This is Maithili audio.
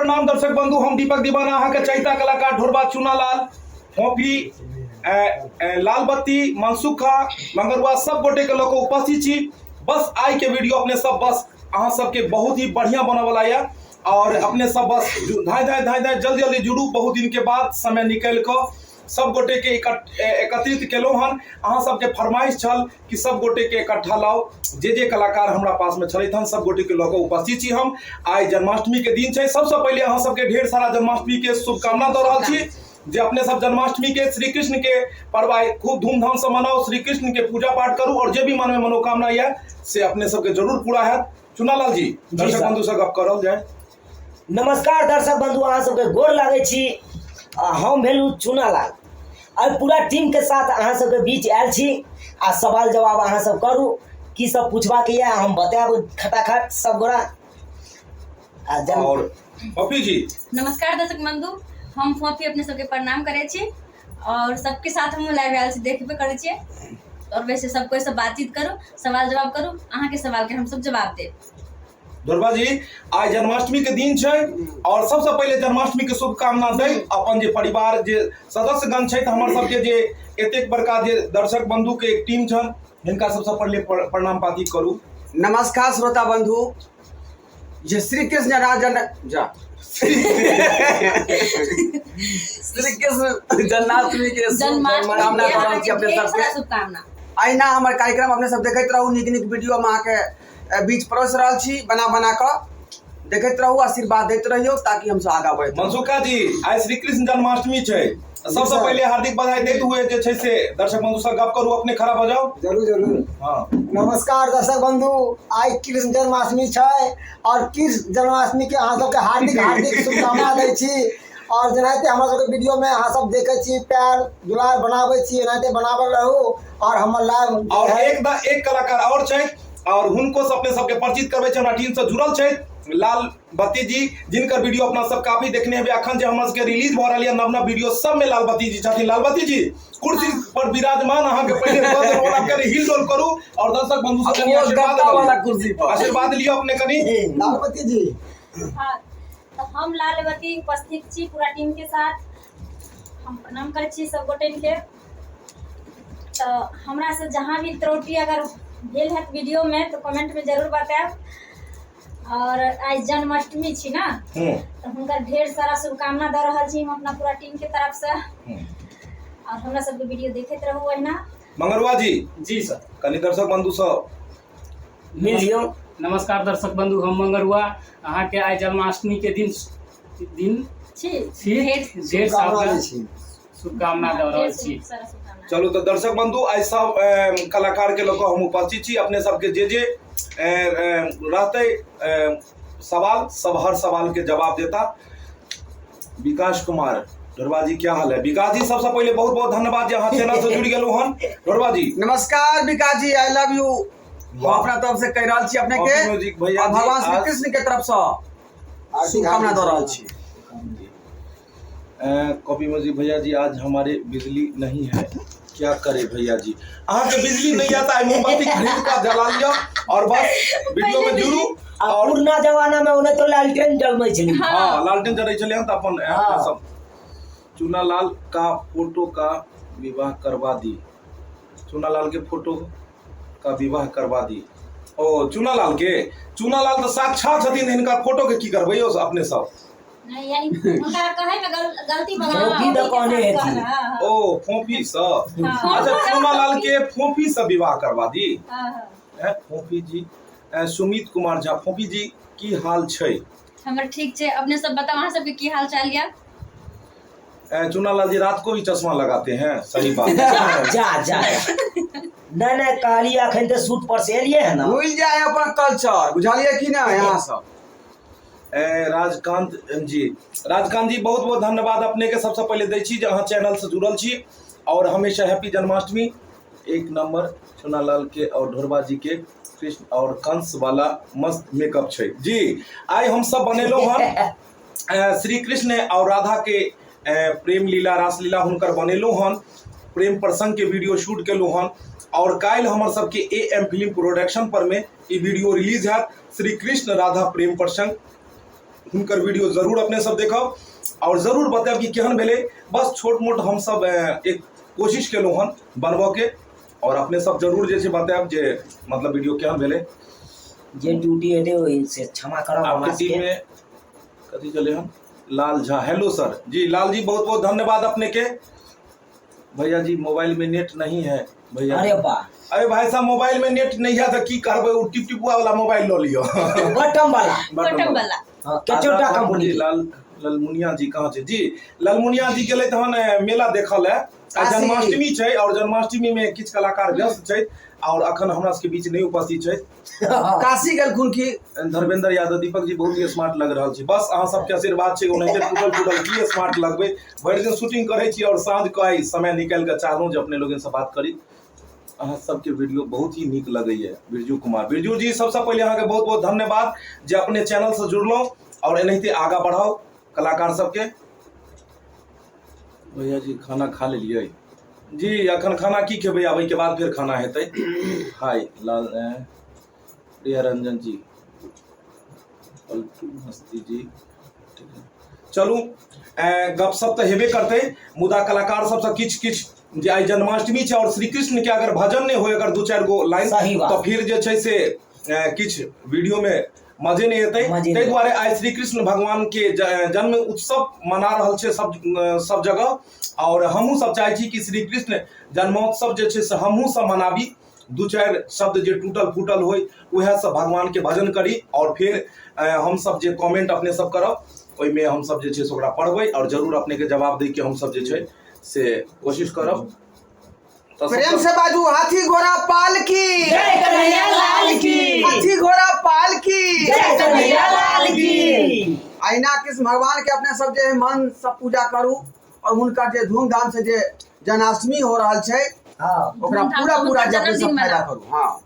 प्रणाम दर्शक बंधु, हम दीपक दीवाना अहाँ के चैता कलाकार ढोरबा चुनालाल फोफी लालबत्ती मनसुखा मंगरुआ सब गोटे के लऽ उपस्थित छी। बस आइ के वीडियो अपने सब बस अहाँ सबके बहुत ही बढ़िया बनऽ वाला यऽ और अपने सब बस धाय धाय धाय धाय जल्दी जल्दी जुड़ू। बहुत दिन के बाद समय निकलि कऽ सब गोटे के एकत्रित केलहुँ हन। अहाँ सबके फरमाइश छल कि सब गोटे के इकट्ठा लाओ, जे जे कलाकार हमरा पास में छलथि हन सब गोटे के लऽ कऽ उपस्थित छी हम। आइ जन्माष्टमी के दिन छै, सबसँ पहिले अहाँ सबके ढेर सारा जन्माष्टमी के शुभकामना दऽ रहल छी जे अपने सब जन्माष्टमी के श्री कृष्ण के पर्व आइ खूब धूमधाम से मनाउ, श्री कृष्ण के पूजा पाठ करू और जे भी मन में मनोकामना यऽ से अपने सबके जरूर पूरा हैत। चुनालाल जी, दर्शक बंधु से गप करल जाय। नमस्कार दर्शक बंधु, अहाँ सबके गोर लागै छी। आ हम भेलहुँ चुनालाल। आइ पूरा टीमके साथ अहाँ सबके बीच आयल छी आ सवाल जवाब अहाँ सब करू, की सब पूछबाक यऽ हम बतायब खटाखट सब गोरा। आ जन और पप्पी जी। नमस्कार दर्शक बंधु, हम फोफी अपने सबके प्रणाम करै छी और सबके साथ हम लाइव आयल छी, देखबे करै छियै। और वैसे सब कोई से बातचीत करू, सवाल जवाब करू, अहाँके सवाल के हम सब जवाब देब। दुर्गा जी, आइ जन्माष्टमी के दिन छै और सबसे पहिले जन्माष्टमी के शुभकामना दै अपन जे परिवार जे सदस्यगण छै हमर सबके जे एतेक बड़का जे दर्शक बंधु के एक टीम छन, हिनका सबसे पहिले प्रणाम पाती करू। नमस्कार श्रोता बंधु, जे श्री कृष्ण राजन जा श्री कृष्ण जन्माष्टमी के जन्माष्टमी शुभकामना दऽ रहल छी अपने ढेर सारा सबके। शुभकामना। अहिना हमर कार्यक्रम अपने सब देखैत रहू, नीक नीक वीडियो हम अहाँके बीच परोसि रहल छी, बना बना कऽ देखैत रहू, आशीर्वाद दैत रहियौ ताकि हमसब आगाँ बढ़ैत रहू। मनसुखा जी, आइ श्री कृष्ण जन्माष्टमी छै, सबसे पहिले हार्दिक बधाई दैत हुए जे छै से दर्शक बंधु से गप करू, अपने खड़ा भऽ जाउ। जरूर जरूर। हाँ। नमस्कार दर्शक बंधु, आइ कृष्ण जन्माष्टमी छै और कृष्ण जन्माष्टमी के अहाँ सबके हार्दिक हार्दिक शुभकामना दै छी। और जेनाहिते हमरा सबके वीडियो में अहाँ सब देखै छी, प्यार दुलार बनाबै छी, एनाहिते बनाबल रहू और हमर लाइव और एक कलाकार और छै और हुनको से अपने सबके परिचित करबै छै, हमरा टीम से जुड़ल छै लाल बत्ती जी, जिनकर वीडियो अपना सब काफी देखने हेबै। अखन जे हमरा सबके रिलीज भऽ रहल यऽ नव नव वीडियो सब में लाल बत्ती जी छथिन। लाल बत्ती जी कुर्सी पर विराजमान, अहाँ के पहिले कह देलहुँ, आब कनि हिल डोल करू और दर्शक बंधु सब कनि ओ आशीर्वाद गद्दा लऽ वाला लिअ। कुर्सी पर। आशीर्वाद लिअ अपने कनि। लाल बत्ती जी। हाँ, तऽ हम लालवती उपस्थित छी पूरा टीम के साथ। हम प्रणाम करै छी सब गोटे के। तऽ हमरा से जहाँ भी त्रुटि अगर भेल हैत वीडियो में तो कमेंट में जरूर बतायब। और आइ जन्माष्टमी छी ना, तऽ हुनकर ढेर सारा शुभकामना दऽ रहल छी हम अपना पूरा टीम के तरफ से। और हमरा सबके वीडियो देखैत रहू अहिना। मंगरुआ जी। जी सर। कनि दर्शक बंधु सब मिल लियौ। नमस्कार दर्शक बंधु, हम मंगरुआ अहाँके आइ जन्माष्टमी के दिन दिन छी छी ढेर शुभकामना सारा दै छी। शुभकामना दऽ रहल छी। सारा शुभकामना। चलू तऽ दर्शक बंधु, आइ सब कलाकार के लऽ कऽ हम उपस्थित छी। अपने सबके जे जे रहतै सवाल, सब हर सवाल के जवाब देता। विकास कुमार ढोरबा जी, क्या हाल है विकास जी? सबसे पहले बहुत बहुत धन्यवाद जे अहाँ चैनल से जुड़ गेलहुँ हन। ढोरबा जी नमस्कार विकास जी, I love you. हम अपना तरफ से कहि रहल छी अपने के कॉफी म्यूजिक भैया और जी, भगवान श्री आज- कृष्ण के तरफ से शुभकामना दऽ रहल छी। कॉफी म्यूजिक भैया जी, आज हमारे बिजली नहीं है, क्या करे भैया जी? अहाँ के बिजली नहीं आता है, मोमबत्ती खरीद कर जला लिया और बस वीडियो में जुड़ू। आ और पुरना जमाना में ओने तो लालटेन जलमै छलै। हाँ, लालटेन जरै छलै हन तऽ अपन हाँ। सब। चूना लाल का फोटो का विवाह करवा दी, चूना लाल के फोटो का विवाह करवा दी। ओ चूना लाल के, चूना लाल तऽ साक्षात छथिन, हिनका फोटो के की करबै यौ अपने सब? नहीं, यानी हुनका कहै में गलती भऽ गेल। फोफी तऽ कहने हेथिन। हाँ, हाँ। ओ फोफी सँ। हाँ। अच्छा, चूना लाल के फोफी सँ विवाह करवा दी। हाँ, हाँ। हैं, फोफी जी। सुमित कुमार झा, फोफी जी की हाल छै? हमर ठीक छै, अपने सब बताउ अहाँ सबके की हाल चाल या? चूना लाल जी रात को भी चश्मा लगाते हैं, सही बात है। जा, जा, जा। नहीं, नहीं, कहलिए अखन तऽ सूट पर से एलिए है ना। भूल जाए अपन कल्चर, बुझलिए कि ना यहाँ सब। राजकांत जी, राजकांत जी बहुत बहुत धन्यवाद अपने के। सबसे पहले दै छी जे अहाँ चैनल से जुड़ल छी और हमेशा हैप्पी जन्माष्टमी। एक नंबर चुनालाल के और ढोरबा जी के कृष्ण और कंस वाला मस्त मेकअप छै जी। आइ हम सब बनेलहुँ हन श्री कृष्ण और राधा के प्रेम लीला रासलीला हुनकर बनेलहुँ हन, प्रेम प्रसंग के वीडियो शूट केलहुँ हन और काल्हि हमर सबके ए एम फिल्म प्रोडक्शन पर में ई वीडियो रिलीज हैत, श्री कृष्ण राधा प्रेम प्रसंग। हुनकर वीडियो जरूर अपने सब देखब आओर जरूर बतायब कि केहन भेलै। बस छोट मोट हमसब एक कोशिश केलहुँ हन बनबऽके, आओर अपने सब जरूर जे छै बतायब जे मतलब वीडियो केहन भेलै। जे ड्यूटी हेतै ओहि से क्षमा करब हमरा आपके टीम सबके। में कथी चले हम लाल झा, हेलो सर जी। लाल जी बहुत बहुत धन्यवाद अपने के। भैया जी मोबाइल में नेट नहीं है भैया। अरे वाह, अरे भाई साहब मोबाइल में नेट नहीं है तो की करबै, उ टिपटिपुआ वाला मोबाइल ल लियो, बटम वाला। बटम वाला। हाँ, केचोटा आजाद कंपनी जी, के। लाल ललमुनिया जी कहाँ छै जी? ललमुनिया जी गेलै तहन मेला देखल है। आ काशी। जन्माष्टमी छै और जन्माष्टमी में किछु कलाकार व्यस्त छै और अखन हमरा सबके बीच नहीं उपस्थित छै। काशी गेलखुन की? धर्मेंद्र यादव, दीपक जी बहुत ही स्मार्ट लग रहल छी। बस अहाँ सबके आशीर्वाद छै, ओनाहिते टूटल फूटल की स्मार्ट लगबै। भरि दिन शूटिंग करै छी और साँझ के आइ समय निकालि कऽ चाहलहुँ जे अपने लोगन से बात करी। अहाँ सबके वीडियो बहुत ही नीक लगैए। बिरजू कुमार, बिरजू जी सबसँ पहिले अहाँके बहुत बहुत धन्यवाद जे अपने चैनलसँ जुड़लहुँ और एनाहिते आगाँ बढ़ाउ कलाकार सबके। भैया जी खाना खा लेलियै जी? अखन खाना की खेबै, आबै के बाद फेर खाना हेतै। हाय लाल प्रिया रंजन जी, पलटू मस्ती जी, ठीक है। चलू गपशप तऽ हेबे करतै, मुदा कलाकार सबसँ किछु किछु जे आइ जन्माष्टमी छै और श्री कृष्ण के अगर भजन नहि होय अगर दू चारि गो लाइन सही बात। तऽ फिर जे छै से किछु वीडियो में मजे नहि एतै। मजे नहि। ताहि दुआरे आइ श्री कृष्ण भगवान के जन्म उत्सव मना रहल छै सब जगह, और हमहूँ सब चाहै छी कि श्री कृष्ण जन्मोत्सव जे छै से हमहूँ सब मनाबी। दू चारि शब्द जे टूटल फूटल होय उएह सब भगवान के भजन करी, और फिर हम सब जे कमेंट अपने सब करब ओहिमे हम सब जे छै से ओकरा पढ़बै और जरूर अपने के जवाब दै के हम सब जे छै से कोशिश करब। तऽ प्रेम से बाजू, हाथी घोड़ा पाल की जय कन्हैया लाल की, हाथी घोड़ा पाल की जय कन्हैया लाल की। अहिना कृष्ण भगवान के अपने सब जे मन से पूजा करू और हुनकर जे धूमधाम से जे जन्माष्टमी हो रहल छै हाँ ओकरा धूमधाम पूरा से पूरा हुनकर जे अपने सब जन्मदिन फायदा मनाउ। करू। हाँ